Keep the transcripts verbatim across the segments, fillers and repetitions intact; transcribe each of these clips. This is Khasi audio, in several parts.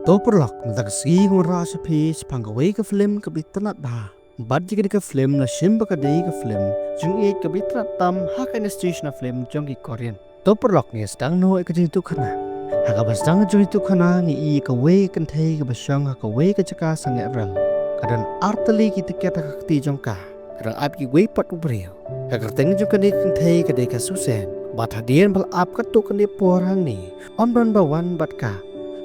To paralok, mynta ka sngi nga wanrah sha phi shaphang kawei ka film kaba itynnad bha. Bad ïa kane ka film la shim ba ka dei ka film jingïeit kaba itynnad tam ha ka industry shna film jong ki Korean. To paralok, ngin sdang noh ïa ka jingïathuhkhana. Ha kaba sdang ka jingïathuhkhana ngi ïohi ïa kawei ka kynthei kaba shong ha kawei ka jaka sangeh rel. Ka don artylli ki tiket ha ka kti jong ka. Ka dang ap ïa kiwei pat u briew. Ka kyrteng jong kane ka kynthei ka dei ka Susan. Bad hadien ba la ap katto katne por hangne, ym don ba wan bad ka.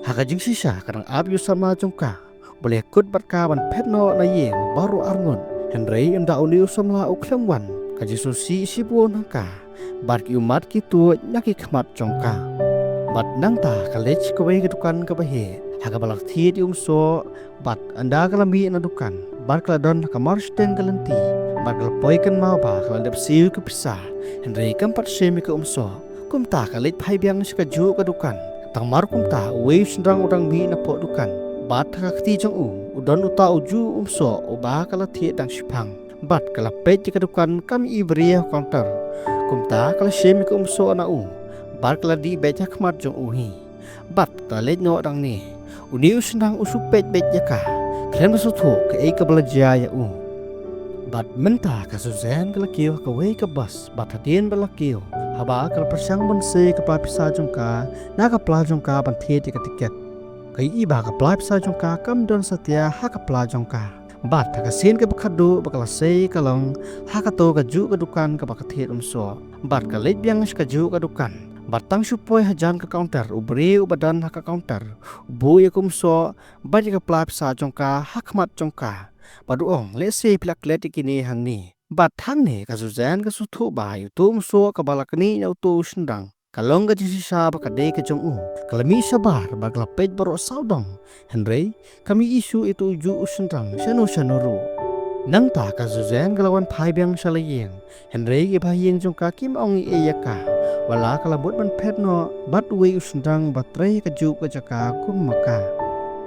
Ha ka jingshisha ka dang ap ïa u samla jong ka ba la ïakut bad ka ban phet noh na ïing baroh arngut. Hynrei ynda une u samla u khlem wan, ka jingsngewsih shibun ha ka. Bad ki ummat ki tuid na ki khmat jong ka. Bad nangta ka leit sha kawei ka dukan kaba heh, ha kaba la thied ïa u msoh. Bad ynda ka la mih na dukan, bad ka la don ha ka marshiteng ka lynti, bad ka la poi kynmaw ba ka la dep siew ka pisa, hynrei kam pat shim ïa ka u msoh. Kumta ka leit phai biang sha kajuh ka dukan. Tang mar kumta uwei u shynrang u dang mih napoh dukan. Bad ha ka kti jong u u don uta ujuh u msoh uba ka la thied dang shiphang. Bad ka la peit ïa ka dukan kam ïohi briew ha ka counter. Kumta ka la shim ïa ka u msoh na u. Bad ka la dih beit ha khmat jong u hi. Bad ka la leit noh dang ne. Une u shynrang u shu peit beit ïa ka, khlem da sngewthuh kaei kaba la jia ïa u. Bad mynta ka Susan ka la kiew ha kawei ka bus, bad hadien ba la kiew, haba ka la pyrshang ban sei ka pla pisa jong ka na ka pla jong ka ban thied ïa ka tiket, ka ïohi ba ka pla pisa jong ka kam don satia ha ka pla jong ka. Bad ha ka sien kaba khatduh ba ka la sei ka long ha kato kajuh ka dukan kaba ka thied u msoh. Bad ka leit biang sha kajuh ka dukan. Bad tang shu poi hajan ka counter, u briew uba don ha ka counter u buh ïa ka u msoh bad ïa ka pla pisa jong ka ha khmat jong ka. Bad u ong, "Lehse phi la klet ïa kine hangne." Bad hangne ka Susan ka sngewthuh ba ïa uto u msoh kaba la knieh na uto u shynrang ka long ka jingshisha ba ka dei ka jong u. Ka la mih shabar bad ka la peit baroh sawdong. Hynrei kam ïohi shuh ïa uto ujuh u shynrang shano shano ruh. Nangta ka Susan ka la wan phai biang sha la ïing. Hynrei ki bahaïing jong ka kim ong ei ei ïa ka. Wat la ka la bud ban phet noh bad uwei u shynrang ba trei ha kajuh ka jaka kum ma ka.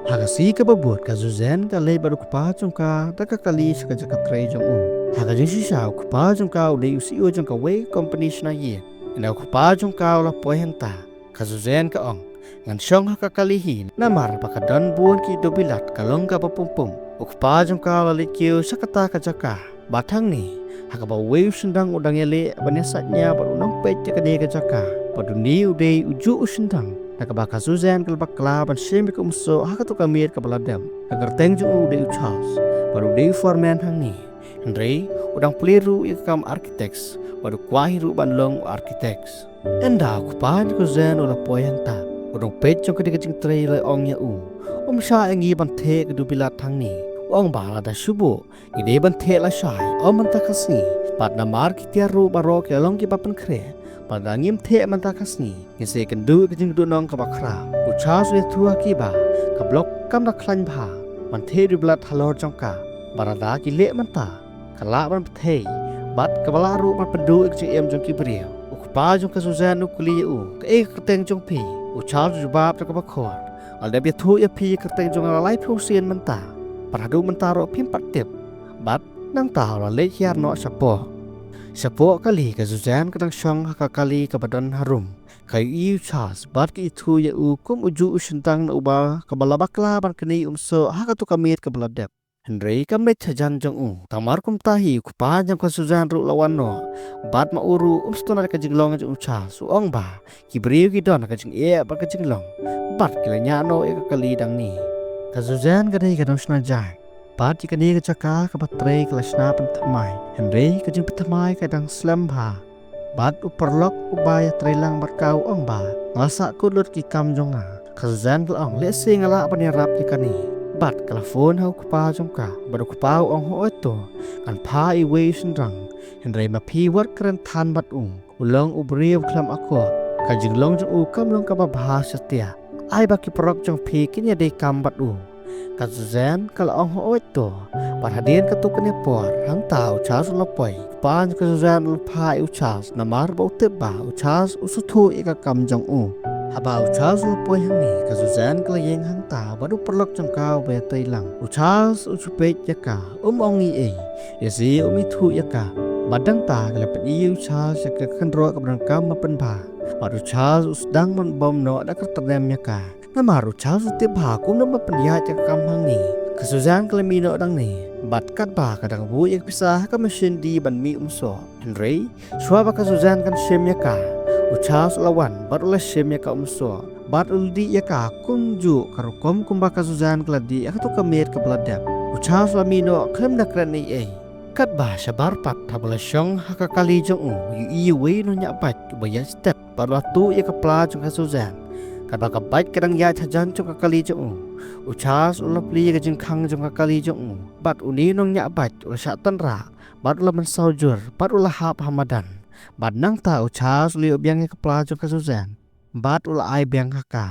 Ha ka sngi kaba bud ka Susan ka leit bad u kpa jong ka da ka kali sha ka jaka trei jong u. Ha ka jingshisha u kpa jong ka u dei u C E O jong kawei ka company shna ïing. Ynda u kpa jong ka u la poi hangta, ka Susan ka ong, "Ngan shong ha ka kali hi, namar ba ka don bun ki dewbilat, ka long kaba pum pum." U kpa jong ka u la leit kiew sha kata ka jaka. Bad hangne, ha kaba uwei u shynrang u dang ïaleh ban ïasaid nia bad u nongpeit ïa kane ka jaka. Bad une u dei ujuh u shynrang na kaba ka Susan ka la bakla ban shim ïa ka u msoh ha kato ka miet kaba la dep. Ka kyrteng jong u u dei u Charles, bad u dei u foreman hangne. Hynrei u dang plie ruh ïa ka kam architects, bad u kwah hi ruh ban long u architects. Ynda u kpa jong ka Susan u la poi hangta, u nongpeit jong kane ka jingtrei u la ong ïa u, "Um shah ïa ngi ban theh ka dewbilat hangne." U ong ba, "Lada shu buh, ngi dei ban theh lashai, ym mynta ka sngi. Bad namar ki tiar ruh baroh ki la long kiba pynkhreh. Bad lada ngim theh mynta ka sngi, ngin sa ïakynduh ïa ka jingduhnong kaba khraw." U Charles u ïathuh ha ki ba ka block kam da khlaiñ bha ban theh dewbilat halor jong ka. Bad lada ki leh mynta, ka lah ban pynthei bad kaba lah ruh ban pynduh ïa ka jingim jong ki briew. U kpa jong ka Susan u kylli ïa u, "Kaei ka kyrteng jong phi?" U Charles u jubab da kaba khot, "Nga la dep ïathuh ïa phi ïa ka kyrteng jong nga la laiphew sien mynta, bad haduh mynta ruh phim pat tip." Bad nangta u la leit hiar noh shapoh. Shapoh kali ka Susan ka dang shong ha ka kali kaba don harum. Ka ïohi u Charles bad ka ithuh ïa u kum ujuh u shynrang na uba kaba la bakla ban knieh u msoh ha kato ka miet kaba la dep. Hynrei kam leit hajan jong u. Tang mar kumta hi u kpa jong ka Susan ruh u la wan noh. Bad ma u ruh um sngewtynnat ïa ka jinglong jong u Charles, u ong ba ki briew ki don ha ka jingeh bad ka jinglong, bad ki la ñiah noh ïa ka kali dang ne. Ka Susan ka dei ka nongshna jaiñ, bad ïa kane ka jaka kaba trei ka la shna pynthymmai. Hynrei ka jingpynthymmai ka dang slem bha. Bad u paralok uba ïatrei lang bad ka u ong ba, "Nga la sah kut lut ki kam jong nga." Ka Susan ka la ong, "Lehse nga lah ban ïarap ïa kane." Bad ka la phone ha u kpa jong ka, bad u kpa u ong, "Hooid to, ngan phah ïa uwei u shynrang. Hynrei ma phi wat kren than bad u, u long u briew khlem akor. Ka jinglong jong u kam long kaba bha satia. Ai ba ki paralok jong phi kin ïadei kam bad u." Ka Susan ka la ong, "Hooid to." Bad hadien katto katne por, hangta u Charles u la poi. U kpa jong ka Susan u la phah ïa u Charles, namar ba u tip ba u Charles u sngewthuh ïa ka kam jong u. Haba u Charles u la poi hangne, ka Susan ka la ïeng hangta bad u paralok jong ka uba ïatrei lang. U Charles u shu peit ïa ka, um ong ei ei. Ïa shi um ithuh ïa ka. Bad nangta ka la pyni ïa u Charles ïa ka kynroh kaba donkam ban pynbha. Bad u Charles u sdang ban bom noh da ka tyrnem ïa ka. Namar u Charles u tip bha kumno ban pynïaid ïa ka kam hangne. Ka Suzanne ka la mih noh nangne bad katba ka dang buh ïa ka pisa ha ka mashin die ban mih umsoh. Hynrei shuwa ba ka Suzanne kan shim ïa ka, u Charles u la wan bad u la shim ïa ka umsoh bad u la dih ïa ka kumjuh ka rukom kumba ka Suzanne ka la dih ha kato ka miet kaba la dep. U Charles u la mih noh khlem da kren ei ei. Katba shabar pat haba u la shong ha ka kali jong u, u ïohi ïa uwei u nongñiah bike uba ïaid stet bad u la tuh ïa ka pla jong ka Suzanne. Katba ka bike ka dang ïaid hajan jong ka kali jong u, u Charles u la plie ïa ka jingkhang jong ka kali jong u bad une u nongñiah bike u la shah tynrah bad u la mynsaw jur bad u la hap ha madan. Bad nangta u Charles u la ïoh biang ïa ka pla jong ka Suzanne bad u la ai biang ha ka.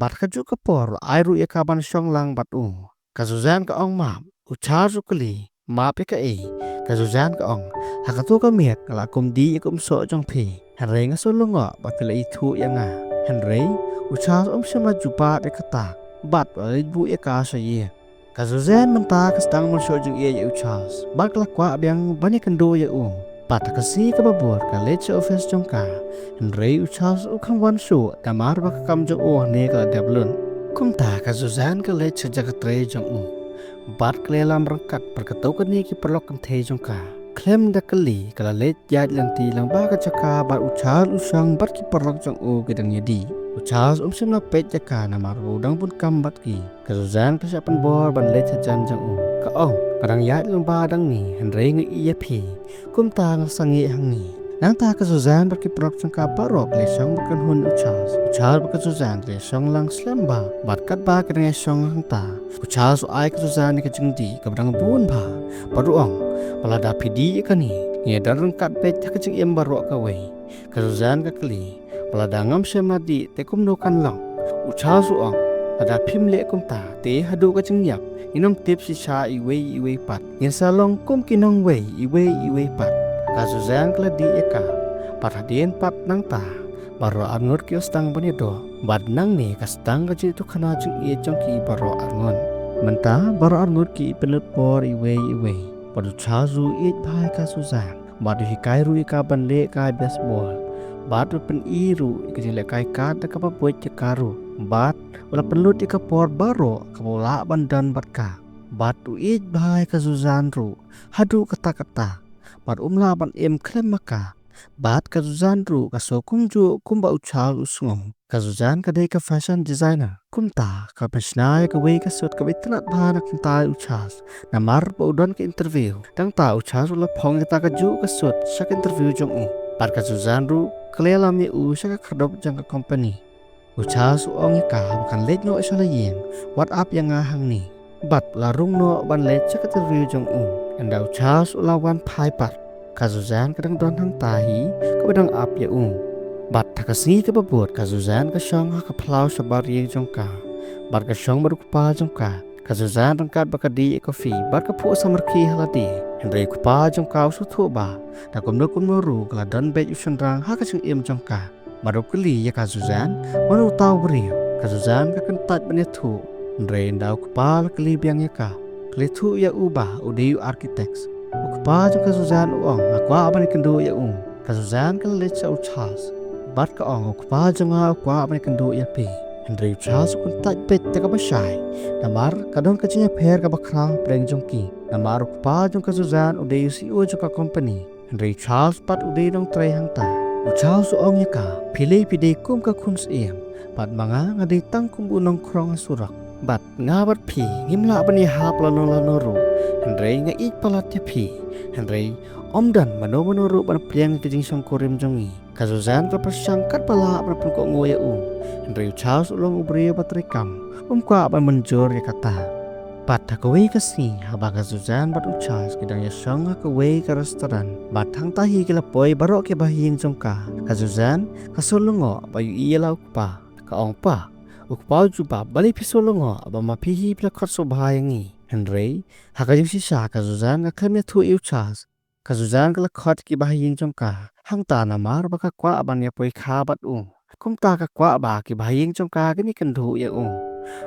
Bad kajuh ka por u la ai ruh ïa ka ban shong lang bad u. Ka Suzanne ka ong map, u Charles u kylli, map ïa kaei? Ka Suzanne ka ong, ha kato ka miet nga la kum dih ïa ka umsoh jong phi, hynrei nga shu lyngngoh ba phi la ithuh ïa nga. Hynrei u Charles um shym la jubab ïa kata bad u la leit buh ïa ka sha ïing. Ka Suzanne mynta ka sdang ban shoh jingïeit ïa u Charles bad ka la kwah biang ban ïakynduh ïa u. Bad ha ka sngi kaba bud ka leit sha office jong ka. Hynrei u Charles u kham wan shuh namar ba ka kam jong u hangne ka la dep lut. Kumta ka Suzanne ka leit sha jaka trei jong u bad ka la ïalam ryngkat bad kato kane ki paralok kynthei jong ka. Khlem da kylli ka la leit ïaid lynti lang bad ka jaka bad u Charles u shong bad ki paralok jong u ki dang ïadih. U Charles um shym la peit ïa ka namar ba u dang bun kam bad ki. Ka Suzanne ka shah pynbor ban leit hajan jong u. Ka ong, nga dang ïaid lang bad nangne hynrei nga ïohi ïa phi. Kumta nga sangeh hangne. Nangta ka Suzanne bad ki paralok jong ka baroh ki la shong bad kynhun u Charles. U Charles bad ka Suzanne ki la shong lang slem bha bad katba ki dang ïashong hangta, u Charles u ai ka Suzanne ïa ka jingdih kaba dang bun bha bad u ong, ba lada phi dih ïa kane, ngin ïadon ryngkat beit ha ka jingim baroh kawei. Ka Suzanne ka kylli, ba lada ngam shym la dih te kumno kan long? U Charles u ong, lada phim leh kumta te haduh ka jingïap ngin ym tip shisha iwei ïa iwei pat. Ngin sa long kum ki nongwei iwei ïa iwei pat. Ka Suzanne ka la dih ïa ka bad hadien pat nangta baroh arngut ki la sdang ban ïadoh bad nangne ka sdang ka jingïathuhkhana jingïeit jong ki baroh arngut. Mynta baroh arngut ki pynlut por iwei ïa iwei. Bad u Charles u ïeit bha ïa ka Suzanne bad u hikai ruh ïa ka ban lehkai baseball bad u pyni ruh ïa ka jinglehkai kad da kaba buit ïa ka ruh bad u la pynlut ïa ka por baroh kaba u lah ban don bad ka. Bad u ïeit bha ïa ka Suzanne ruh haduh katta katta bad um lah ban im khlem ma ka. Bad ka Suzanne ruh ka sngew kumjuh kumba u Charles u sngew. Ka Suzanne ka dei ka fashion designer. Kumta ka pynshna ïa kawei ka suit kaba itynnad bha na kynta u Charles. Namar ba u don ka interview. Nangta u Charles u la phong ïa kata kajuh ka suit sha ka interview jong u. Bad ka Suzanne ruh ka la ïalam ïa u sha ka khyrdop jong ka company. U Charles u ong ïa ka ba kan leit noh sha la ïing, wat ap ïa nga hangne. Bad u la rung noh ban leit sha ka interview jong u. Ynda u Charles u la wan phai pat, ka Suzanne ka dang don hangta hi kaba dang ap ïa u. Bad ha ka sngi kaba bud ka Suzanne ka shong ha ka phyllaw shabar ïing jong ka. Bad ka shong bad u kpa jong ka. Ka Suzanne ryngkat bad ka dih ïa ka coffee bad ka phuh samrkhie ha lade. Hynrei u kpa jong ka u sngewthuh ba da kumno kumno ruh ka la don beit u shynrang ha ka jingim jong ka. Bad u kylli ïa ka Suzanne, mano uta u briew? Ka Suzanne ka kyntait ban ïathuh. Hynrei ynda u kpa u la kylli biang ïa ka, ka la ïathuh ïa u ba u dei u architect. U kpa jong ka Suzanne u ong, nga kwah ban ïakynduh ïa u. Ka Suzanne ka la leit sha u Charles bad ka ong, u kpa jong nga u kwah ban ïakynduh ïa phi. Hynrei u Charles u kyntait beit da kaba shai. Namar ka don ka jingïapher kaba khraw hapdeng jong ki. Namar u kpa jong ka Suzanne u dei u C E O jong ka company. Hynrei u Charles pat u dei nongtrei hangta. U Charles u ong ïa ka, phi lei phi dei kum ka khun syiem, bad ma nga nga dei tang kum u nongkhrong ha surok. Bad nga bad phi ngim lah ban ïahap lano lano ruh. Hynrei nga ïeit palat ïa phi. Hynrei ym don mano mano ruh ban pdiang ïa ka jingshongkurim jong ngi. Ka Suzanne ka pyrshang katba lah ban pynkohnguh ïa u. Hynrei u Charles u long u briew ba treikam, um kwah ban mynjur ïa kata. Bad ha kawei ka sngi haba ka Suzanne bad u Charles ki dang ïashong ha kawei ka restaurant bad hangta hi ki la poi baroh ki bahaïing jong ka. Ka Suzanne ka shu lyngngoh ba ïohi ïa la u kpa. Ka ong, pa, u kpa u jubab, balei phi shu lyngngoh, ba ma phi hi phi la khot sngewbha ïa ngi? Hynrei ha ka jingshisha ka Suzanne ka khlem ïathuh ïa u Charles. Ka Suzanne ka la khot ïa ki bahaïing jong ka hangta namar ba ka kwah ban ïapoi kha bad u. Kumta ka kwah ba ki bahaïing jong ka kin ïakynduh ïa u.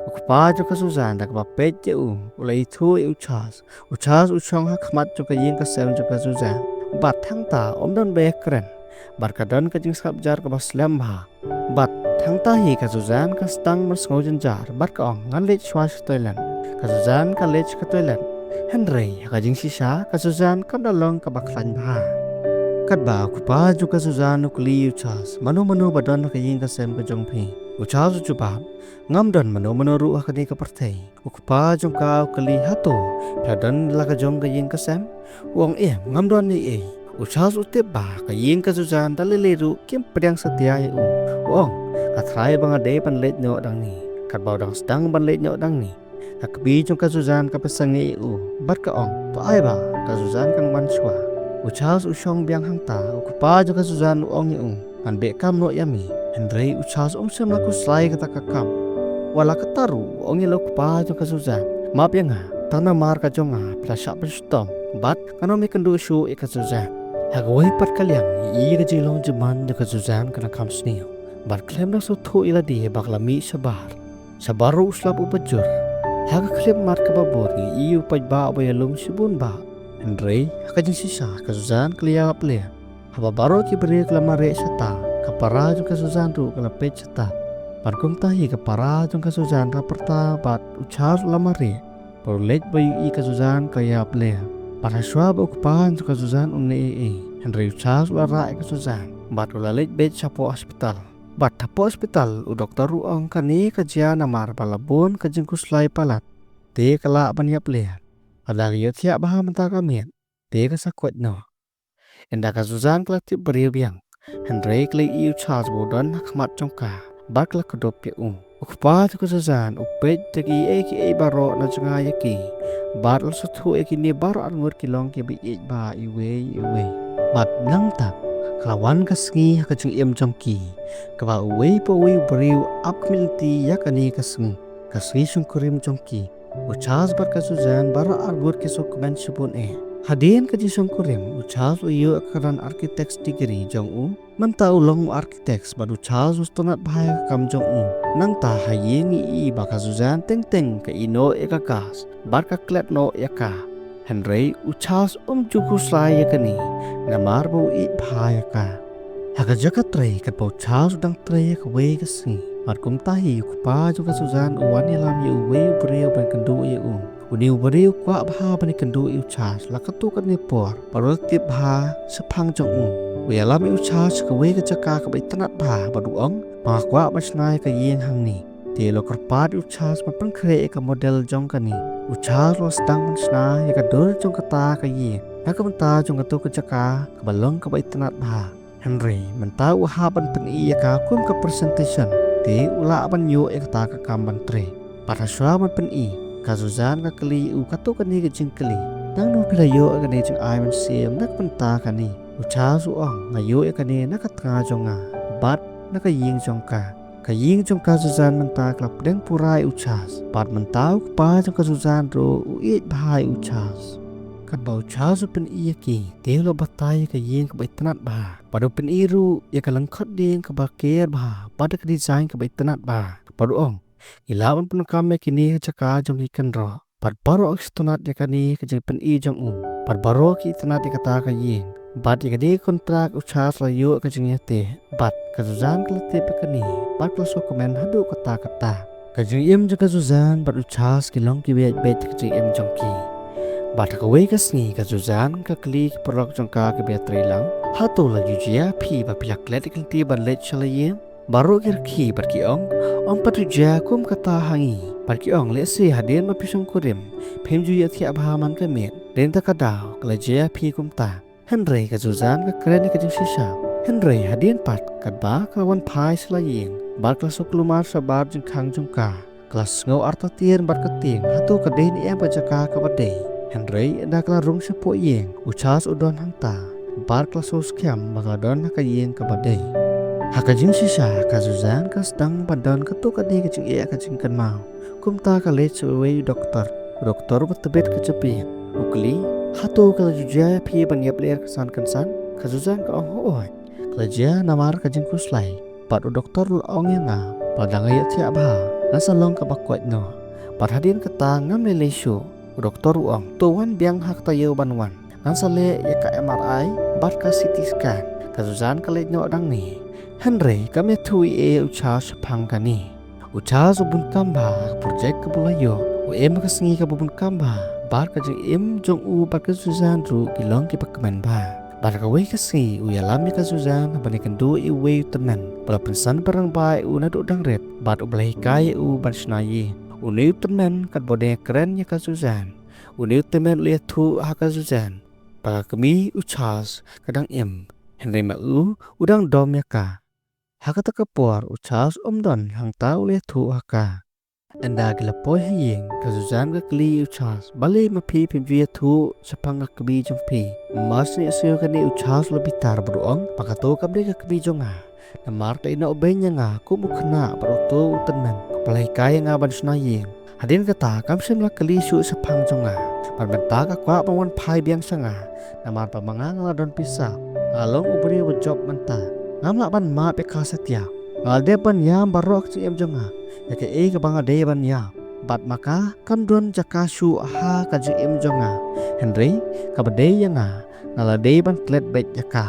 U kpa jong ka Suzanne da kaba peit ïa u u la ïathuh ïa u Charles. U Charles u shong ha khmat jong ka ïing ka sem jong ka Suzanne bad hangta um don ba ïakren. Bad ka don ka jingsngap jar kaba slem bha. Bad hangta hi ka Suzanne ka sdang ban sngew jynjar bad ka ong, ngan leit shuwa sha toilet. Ka Suzanne ka leit sha ka toilet. Hynrei ha ka jingshisha ka Suzanne kam da long kaba khlaiñ bha. Katba u kpa jong ka Suzanne u kylli ïa u Charles, mano mano ba don ha ka ïing ka sem ka jong phi? U Charles u jubab, ngam don mano mano ruh ha kane ka pyrthei. U kpa jong ka u kylli, hato phi la don la ka jong ka ïing ka sem? U ong, em, ngam don ei ei. U Charles u tip ba ka ïing ka Suzanne da lei lei ruh kim pdiang satia ïa u. U ong, ka trai ba nga dei ban leit noh dang ni. Katba u dang sdang ban leit noh dang ni, ka kmie jong ka Suzanne ka pynsangeh ïa u bad ka ong, to ai ba ka Suzanne kan wan shuwa. U Charles u shong biang hangta, u kpa jong ka Suzanne u ong ïa u, ngan beh kam noh ïa me. Hynrei u Charles um shym la khuslai kata ka kam. Wat la katta ruh u ong ïa la u kpa jong ka Suzanne, map ïa nga, tang namar ka jong nga phi la shah pynshitom bad ngan ym ïakynduh shuh ïa ka Suzanne. Ha kawei pat ka liang, ïa ka jinglong jingman jong ka Suzanne ka dang kham sniew bad khlem da sngewthuh ïa lade ba ka la mih shabar. Shabar ruh u slap uba jur. Ha ka khyllipmat kaba bun, ïa u paidbah uba ïalum shibun bha. Hynrei ha ka jingshisha ka Suzanne ka la ïap leh. Haba baroh ki briew ki la mareh shata, ka para jong ka Suzanne ruh ka la peit shata. Bad kumta hi ka para jong ka Suzanne ka pyrta bad u Charles u la mareh. Bad u leit ba u ïohi ka Suzanne ka ïap leh. Bad hashwa ba u kpa jong ka Suzanne un leh ei ei, hynrei u Charles u la rah ïa ka Suzanne bad u la leit beit shapoh hospital. Bad hapoh hospital u doktor u ong kane ka jia namar ba la bun ka jingkhuslai palat, te ka lah ban ïap leh. Lada ka ïohthiah bha mynta ka miet, te ka sa koit noh. Ynda ka Suzanne ka la tip briew biang, hynrei ka la ïohi u Charles ba u don ha khmat jong ka bad ka la kdup ïa u. U kpa jong ka Suzanne u peit da kiei kiei baroh na jngai ïa ki bad u la sngewthuh ïa kine baroh arngut ki long kiba ïeit bha iwei ïa iwei. Bad nangta ka la wan ka sngi ha ka jingim jong ki kaba uwei pa uwei u briew u ap khmih lynti ïa kane ka sngi, ka sngi shongkurim jong ki. U Charles bad ka Suzanne baroh arngut ki sngewkmen shibun eh. Hadien ka jingshongkurim, u Charles u ïoh ïa ka kyrdan architect's degree jong u. Mynta u long u architect bad u Charles u sngewtynnat bha ïa ka kam jong u. Nangta ha ïing ngi ïohi ba ka Suzanne teng teng ka ïeh noh ïa ka gas bad ka klet noh ïa ka. Hynrei u Charles um ju khuslai ïa kane namar ba u ïeit bha ïa ka. Ha ka jaka trei, katba u Charles u dang trei ha kawei ka sngi, bad kumta hi u kpa jong ka Suzanne u wan ïalam ïa uwei u briew ban kynduh ïa u. Une u briew u kwah bha ban ïakynduh ïa u Charles la katto katne por bad u la tip bha shaphang jong u. U ïalam ïa u Charles sha kawei ka jaka kaba itynnat bha bad u ong, ba nga kwah ban shna ïa ka ïing hangne. Te u la kyrpad ïa u Charles ban pynkhreh ïa ka model jong kane. U Charles u la sdang ban shna ïa ka dur jong kata ka ïing na ka bynta jong kato ka jaka kaba long kaba itynnat bha. Hynrei mynta u hap ban pyni ïa ka kum ka presentation, te u lah ban ïoh ïa kata ka kam ban trei. Bad hashwa ban pyni, ka Suzanne ka kylli ïa u katto katne ka jingkylli, nangno phi la ïoh ïa kane ka jingai mynsiem na ka bynta kane? U Charles u ong, nga ïoh ïa kane na ka tnga jong nga bad na ka ïing jong ka. Ka ïing jong ka Suzanne mynta ka la pdeng pura ïa u Charles bad mynta u kpa jong ka Suzanne ruh u ïeit bha ïa u Charles. Katba u Charles u pyni ïa ki, te u la batai ïa ka ïing kaba itynnat bha bad u pyni ruh ïa ka lyngkhot dieng kaba ker bha bad ka design kaba itynnat bha bad u ong, ngi lah ban pyndonkam ïa kine ha ka jaka jong ki kynroh. Bad baroh ki sngewtynnat ïa kane ka jingpyni jong u. Bad baroh ki itynnat ïa kata ka ïing. Bad ïa kane ka kontrak u Charles u la ïoh ka jingïateh. Bad ka Suzanne ka la tip ïa kane bad ka la sngewkmen haduh katta katta. Ka jingim jong ka Suzanne bad u Charles ki long kiba ïaid beit ha ka jingim jong ki. Bad ha kawei ka sngi ka Suzanne ka kylli ki paralok jong ka kiba ïatrei lang, hato la ju jia ïa phi ba phi la klet ïa ka lynti ban leit sha la ïing? Baroh ki rkhie bad ki ong, ym pat ju jia kum kata ha ngi. Bad ki ong, lehse hadien ba phi shongkurim, phim ju ïathiah bha man ka miet. Dei na kata ka daw ka la jia ïa phi kumta. Hynrei ka Suzanne ka kren ïa ka jingshisha. Hynrei hadien pat, katba ka la wan phai sha la ïing bad ka la shu kulmar shabar jingkhang jong ka, ka la sngew artatien bad ka tieng hato ka dei ne em ka jaka kaba dei. Hynrei ynda ka la rung shapoh ïing, u Charles u don hangta bad ka la sngewskhem ba ka la don ha ka ïing kaba dei. Ha ka jingshisha ka Suzanne ka sdang ban don katto katne ka jingeh ka jingkynmaw. Kumta ka leit sha uwei u doktor. U doktor uba tbit ka jabieng. U kylli, hato ka la ju jia ïa phi ban ïap lyer kynsan kynsan? Ka Suzanne ka ong, hooid, ka la jia namar ka jingkhuslai. Bad u doktor u la ong ïa nga ba lada nga ïathiah bha, ngan sa long kaba koit noh. Bad hadien kata ngam lei lei shuh. U doktor u ong, to wan biang ha ka taïew ban wan. Ngan sa leh ïa ka M R I bad ka C T scan. Ka Ka Suzanne ka leit noh dang ni. Hynrei kam ïathuh ei ei u Charles shaphang kane. U Charles u bun kam bha ha ka project kaba u la ïoh. U im ha ka sngi kaba bun kam bha. Bad ka jingim jong u bad ka Suzanne ruh ki long kiba kmen bha. Bad ha kawei ka sngi u ïalam ïa ka Suzanne ban ïakynduh ïa uwei u tymmen ba la pynsan pynrangbah ïa u naduh dang rit. Bad u ba la hikai ïa u ban shna ïing. Une u tymmen katba u dang ïakren ïa ka Suzanne, une u tymmen u la ïathuh ha ka Suzanne ba ka kmie u Charles ka dang im. Hynrei ma u u dang dom ïa ka. Ha kata ka por u Charles um don, hangta u la ïathuh ha ka. Ynda ki la poi ha ïing, ka Suzanne ka kylli u Charles, balei ma phi phim ju ïathuh shaphang ka kmie jong phi? Mar shu ïohsngew kane u Charles u la bitar bad u ong ba kato kam dei ka kmie jong nga. Namar ka la ïehnoh beiñ ïa nga kum u khynnah bad uto u tymmen ba la hikai ïa nga ban shna ïing. Hadien kata kam shym la kylli shuh shaphang jong nga. Bad mynta ka kwah ban wan phai biang sha nga. Namar ba ma nga nga la don pisa, nga long u briew ba jop mynta. Ngam lah ban map ïa ka satia. Nga la dep ban ïam baroh ka jingim jong nga ïa kaei kaba nga dei ban ïam. Bad ma ka kam don jaka shuh ha ka jingim jong nga. Hynrei kaba dei ïa nga, nga la dei ban klet beit ïa ka.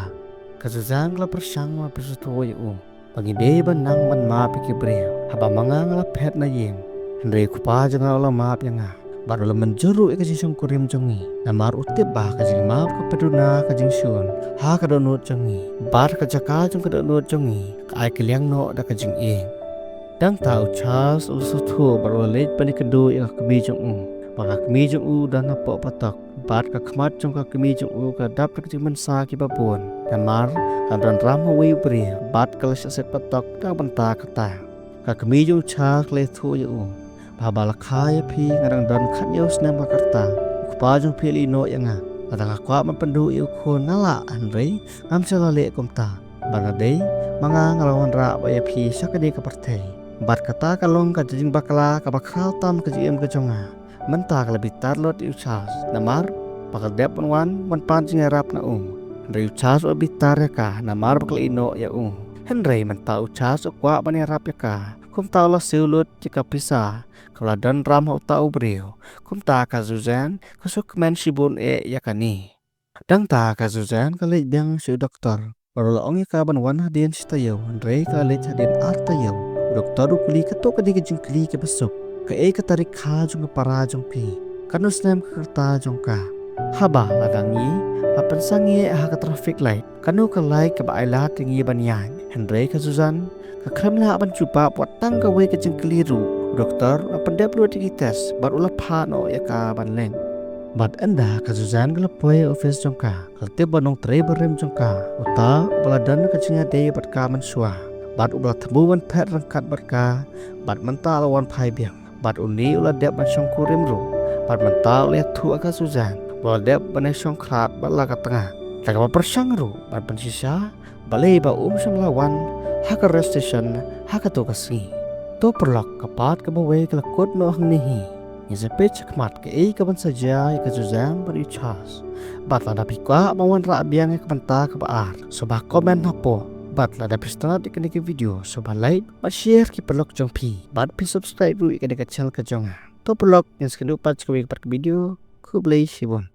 Ka Suzanne ka la pyrshang ban pynsngewthuh ïa u ba ngi dei ban nang ban map ïa ki briew. Haba ma nga nga la phet na ïing, hynrei u kpa jong nga u la map ïa nga bad u la mynjur ruh ïa ka jingshongkurim jong ngi. Namar u tip ba ka jingmap ka pynduna ka jingshun ha ka dohnud jong ngi, bad ka jaka jong ka dohnud jong ngi ka ai kylliang noh da ka jingïeit. Dang ta u Charles u la sngewthuh bad u la leit ban ïakynduh ïa ka kmie jong u. Bad ka kmie jong u don hapoh patok. Bad ka khmat jong ka kmie jong u ka dap da ka jingmynsaw kiba bun. Namar ka don ram ha uwei u briew bad ka la shah set patok da ka bynta kata. Ka kmie jong u Charles ka la ïathuh ïa u ba haba la kha ïa phi nga dang don khathynñiew snem ka rta. U kpa jong phi u la ïehnoh ïa nga. Lada nga kwah ban pynduh ïa u khun nga lah, hynrei ngam shym la leh kumta. Bad lada dei ma nga nga la wanrah beit ïa phi sha kane ka pyrthei. Bad kata ka long ka jingbakla kaba khraw tam ka jingim ka jong nga. Mynta ka la bitar lut ïa u Charles namar ba ka la dep ban wan ban pan jingïarap na u. Hynrei u Charles u la bitar ïa ka namar ba ka la ïehnoh ïa u. Hynrei mynta u Charles u kwah ban ïarap ïa ka. Kumta u la siew lut ïa ka pisa kaba la don ram ha uta u briew. Kumta ka Suzanne ka sngewkmen shibun eh ïa kane. Dang ta ka Suzanne ka leit biang sha u doktor. Bad u la ong ïa ka ban wan hadien shi taïew, hynrei ka la leit hadien ar taïew. U doktor u kylli, kato ka dei ka jingkylli kaba suk. Kaei ka tarik kha jong ka para jong phi? Katno snem ka rta jong ka? Haba la dang ïa pynsangeh ha ka traffic light, kano ka light kaba ai lad ïa ngi ban ïaid? Hynrei ka Suzanne ka khlem lah ban jubab wat tang kawei ka jingkylli ruh. U doktor u la pyndep lut ïa ki test bad u la phah noh ïa ka ban leit. Bad ynda ka Suzanne ka la poi office jong ka, ka la tip ba u nongtrei barim jong ka, uta uba la don ka jingïadei bad ka mynshuwa bad uba la thmu ban phet ryngkat bad ka, bad mynta la wan phai biang. Bad une u la dep ban shongkurim ruh. Bad mynta u la ïathuh ha ka Suzanne ba u la dep ban ïashongkhlad bad la ka tnga. Da kaba pyrshang ruh ban pynshisha balei ba um shym la wan ha ka registration ha kato ka sngi. To paralok, ka part kaba wei ka la kut noh hangne hi. Ngin sa peit shakhmat kaei kaban sa jia ïa ka Suzanne bad u Charles. Bad lada phi kwah ban wanrah biang ïa ka bynta kaba ar, sngewbha comment hapoh. Bad lada phi sngewtynnat ïa kane ka video, sngewbha like bad share ki paralok jong phi. Bad phi subscribe ruh ïa kane ka channel ka jong nga. To paralok, ngin sa ïakynduh pat sha kawei pat ka video. Khublei shibun.